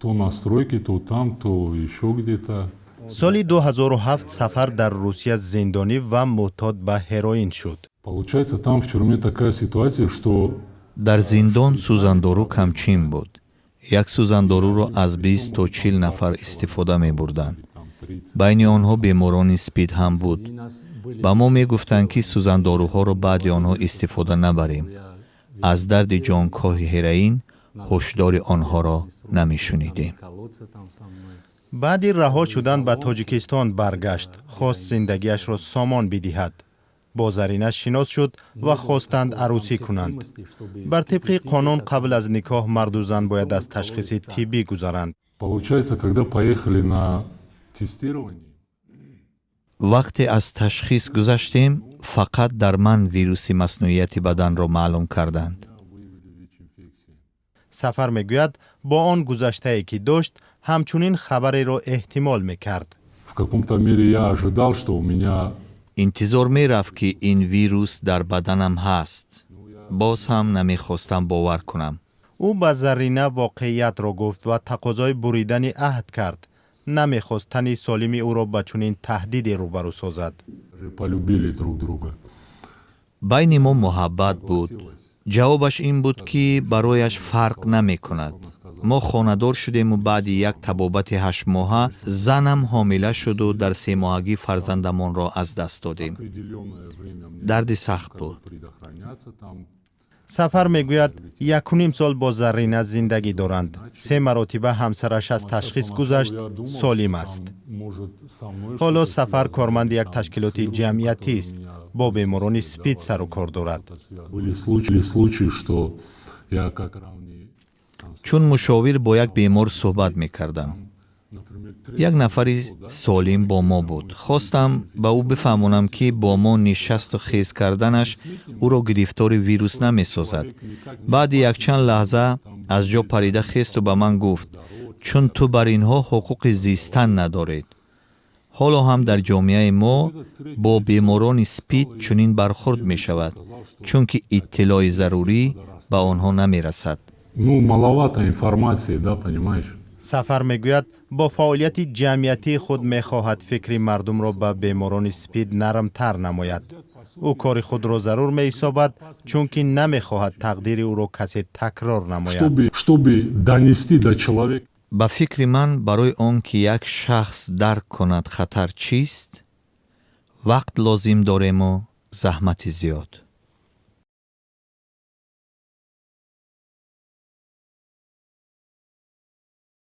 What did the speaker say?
То на стройке, то там, то еще где-то. Соли 2007 Сафар дар Русия зиндонӣ ва муътод ба ҳероин шуд. Получается, там в тюрьме такая ситуация, что Дар зиндон сӯзандору камчин буд. Як сӯзандоруро аз 20 то 40 нафар истифода мебурданд. Байни онҳо беморони СПИД ҳам буд. Ба мо мегуфтанд, ки сӯзандоруҳоро баъди онҳо истифода набарем. Аз дарди ҷонкоҳи ҳероин ҳушдори онҳоро намешунидем. Баъди раҳо шудан ба Тоҷикистон баргашт. Хост зиндагиашро сомон бидиҳад. Бо Зарина шинос шуд ва хостанд арӯсӣ кунанд. Бар тибқи қонун, қабл аз никоҳ марду зан бояд аз ташхиси тиббӣ гузаранд. Получается, когда поехали на тестирование, Вақте аз ташхис гузаштем, фақат дар ман вируси маснуияти баданро маълум карданд. Сафар мегӯяд, бо он гузаштае, ки дошт, ҳамчунин хабареро эҳтимол мекард. В каком-то мере я ожидал, что у меня Интизор мерафт, ки ин вирус дар баданам ҳаст. Боз ҳам намехостам бовар кунам. Ӯ ба Зарина воқеиятро гуфт ва тақозои буридани аҳд кард. Намехост тани солими ӯро ба чунин таҳдиде рӯбарӯ созад. Полюбили друг друга. Байни мо муҳаббат буд. Ҷавобаш ин буд, ки барояш фарқ намекунад. Мо хонадор шудему баъди як табобати 8-моҳа занам ҳомила шуду дар 3-моҳагӣ фарзандамонро аз даст додем. Дарди сахт буд. Сафар мегӯяд, 1,5 сол бо Заррина зиндагӣ доранд. Се маротиба ҳамсараш аз ташхис гузашт, солим аст. Ҳоло Сафар корманди як ташкилоти ҷамъиятист, бо беморони СПИД сару кор дорад. Были случаи, что я как Чун мушовир бо як бемор суҳбат мекардам. Як нафари солим бо мо буд. Хостам ба ӯ бифаҳмонам, ки бо мо нишасту хез карданаш ӯро гирифтори вирус намесозад. Баъди якчанд лаҳза аз ҷо парида хесту ба ман гуфт: «Чун ту бар инҳо ҳуқуқи зистан надоред». Ҳоло ҳам дар ҷомеаи мо бо беморони СПИД чунин бархурд мешавад, чунки иттилои зарурӣ ба онҳо намерасад. Ну, маловато информации, да, понимаешь? Сафар мегӯяд, бо фаъолияти ҷамъиятии худ мехоҳад фикри мардумро ба беморони СПИД нармтар намояд. Ӯ кори худро зарур меҳисобад, чунки намехоҳад тақдири ӯро касе такрор намояд. Чтобы донести до человека. Ба фикри ман, барои он ки як шахс дарк кунад хатар чист, вақт лозим дорему заҳмати зиёд.